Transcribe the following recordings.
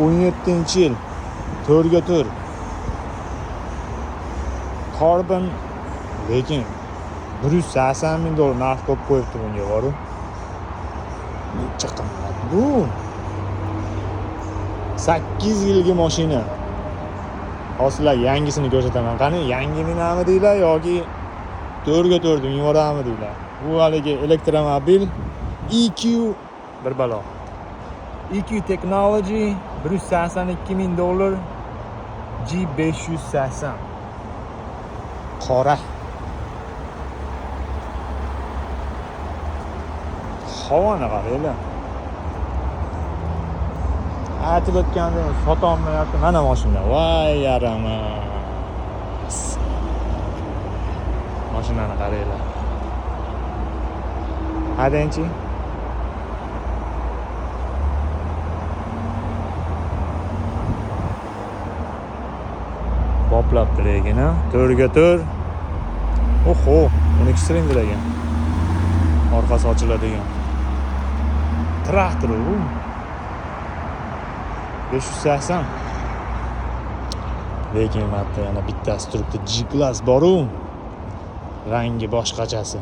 17-yil, 4x4, Carbon, lekin 180 ming dollar narx qo'yib qo'yibdi bunga boru. Necha qimmat bu? 8 yilgi mashina. Hozir sizlarga yangisini ko'rsataman. Qani, yangi minami deylar yoki 4x4 minib yuborami deylar. Bu haligi elektromobil EQ bir balo. EQ Technology 182 ming dollar, G580. Qora. Havoni qaranglar. Aytib o'tgandim, sotolmayapti. Mana mashina. Voy yaramas. Mashinani qaranglar. Haydangchi. Boplabdi lekin, ha. 4x4. Oho, 12 silindr ekan. Orqasi ochiladigan. Traktor u. 580. Lekin mana yana bittasi turibdi. G-Class bor-u. Rangi boshqachasi.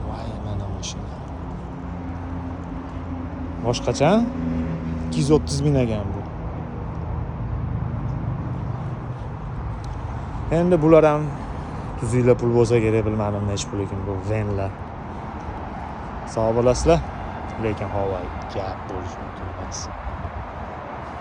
Voy, mana mashina. Boshqacha 230 ming ekan bu. Endi bular ham tuzuklar pul bo'lsa kerak, bilmadim nechi pul ekan bu Venlar. Sog' bo'lasizlar. Lekin havo gap bo'lishi mumkin emas.